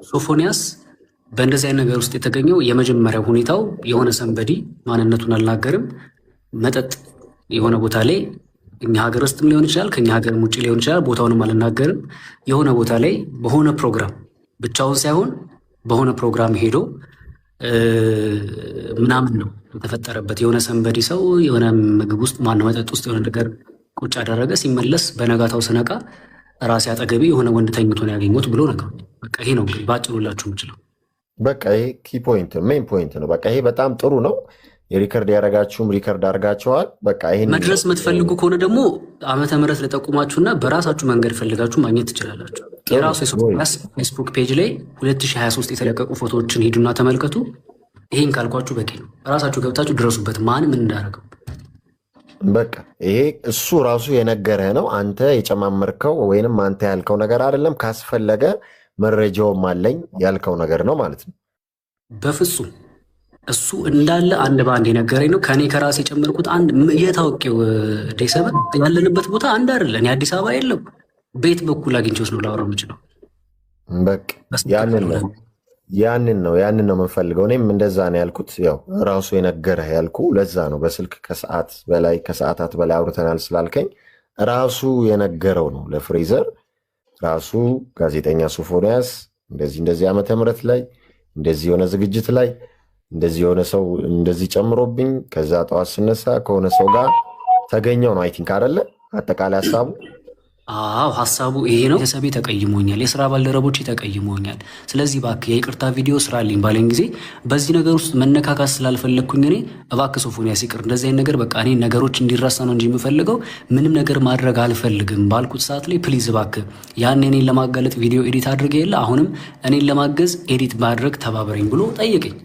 ሶፎንያስ በእንደዚህ አይነት ነገር ውስጥ የተገኘው የመጀመሪያው ሁኔታው የሆነ somebody፣ ማንነቱን አልናገርም፣ መጠጥ የሆነ ቦታ ላይ፣ እኛ ሀገር ውስጥም ሊሆን ይችላል፣ ከኛ ሀገርም ውጭ ሊሆን ይችላል፣ ቦታውንም አልናገርም። የሆነ ቦታ ላይ በሆነ ፕሮግራም፣ ብቻውን ሳይሆን በሆነ ፕሮግራም ሄዶ ምናምን ነው የተፈጠረበት። የሆነ somebody ሰው የሆነ ምግብ ውስጥ፣ ማነው መጠጥ ውስጥ የሆነ ነገር ቁጭ አደረገ። ሲመለስ በነጋታው ስነቃ ራሴ አጠገቤ የሆነ ወንድ ተኝቶ ነው ያገኘሁት ብሎ ነገሩኝ። በቃ ይሄ ነው እንግዲህ በአጭሩ ላችሁ የምችለው። በቃ ይሄ key point main point ነው። በቃ ይሄ በጣም ጥሩ ነው። Record ያደረጋችሁም record አድርጋችኋል። በቃ ይሄን መድረስ የምትፈልጉ ከሆነ ደግሞ ዓመተ ምህረት ልጠቁማችሁና በራሳችሁ መንገድ ፈልጋችሁ ማግኘት ትችላላችሁ። የራሱ የሶፎንያስ ፌስቡክ page ላይ 2023 የተለቀቁ ፎቶዎችን ሂዱና ተመልከቱ። ይሄን ካልኳችሁ በቂ ነው። ራሳችሁ ገብታችሁ ድረሱበት፣ ማን ምን እንዳደረገው። በቃ ይሄ እሱ ራሱ የነገረህ ነው። አንተ የጨማመርከው ወይንም አንተ ያልከው ነገር አይደለም። ካስፈለገ መረጃውም አለኝ ያልከው ነገር ነው ማለት ነው። በፍጹም፣ እሱ እንዳለ አንድ በአንድ የነገረኝ ነው። ከኔ ከራሴ የጨመርኩት አንድ የታወቂው ዴሰበን ያለንበት ቦታ አንድ አይደለ። እኔ አዲስ አበባ የለም፣ ቤት በኩል አግኝቼው ነው ላወራው የምችለው። በቃ ያንን ነው የምንፈልገው። እኔም እንደዛ ነው ያልኩት። ያው ራሱ የነገረህ ያልኩ ለዛ ነው። በስልክ ከሰዓት በላይ ከሰዓታት በላይ አውርተናል ስላልከኝ ራሱ የነገረው ነው ለፍሬዘር። ራሱ ጋዜጠኛ ሶፎንያስ እንደዚህ እንደዚህ ዓመተ ምህረት ላይ እንደዚህ የሆነ ዝግጅት ላይ እንደዚህ የሆነ ሰው እንደዚህ ጨምሮብኝ ከዛ ጠዋት ስነሳ ከሆነ ሰው ጋር ተገኘው ነው፣ I think፣ አይደለ አጠቃላይ ሀሳቡ? አዎ፣ ሀሳቡ ይሄ ነው። ቤተሰቤ ተቀይሞኛል፣ የስራ ባልደረቦቼ ተቀይሞኛል። ስለዚህ እባክህ የይቅርታ ቪዲዮ ስራልኝ ባለኝ ጊዜ በዚህ ነገር ውስጥ መነካካት ስላልፈለግኩኝ እኔ እባክህ ሶፎንያስ ይቅር፣ እንደዚህ አይነት ነገር በቃ እኔ ነገሮች እንዲረሳ ነው እንጂ የምፈልገው ምንም ነገር ማድረግ አልፈልግም ባልኩት ሰዓት ላይ please እባክህ ያን እኔን ለማጋለጥ ቪዲዮ edit አድርገህ የለ፣ አሁንም እኔን ለማገዝ edit ማድረግ ተባበረኝ ብሎ ጠየቀኝ።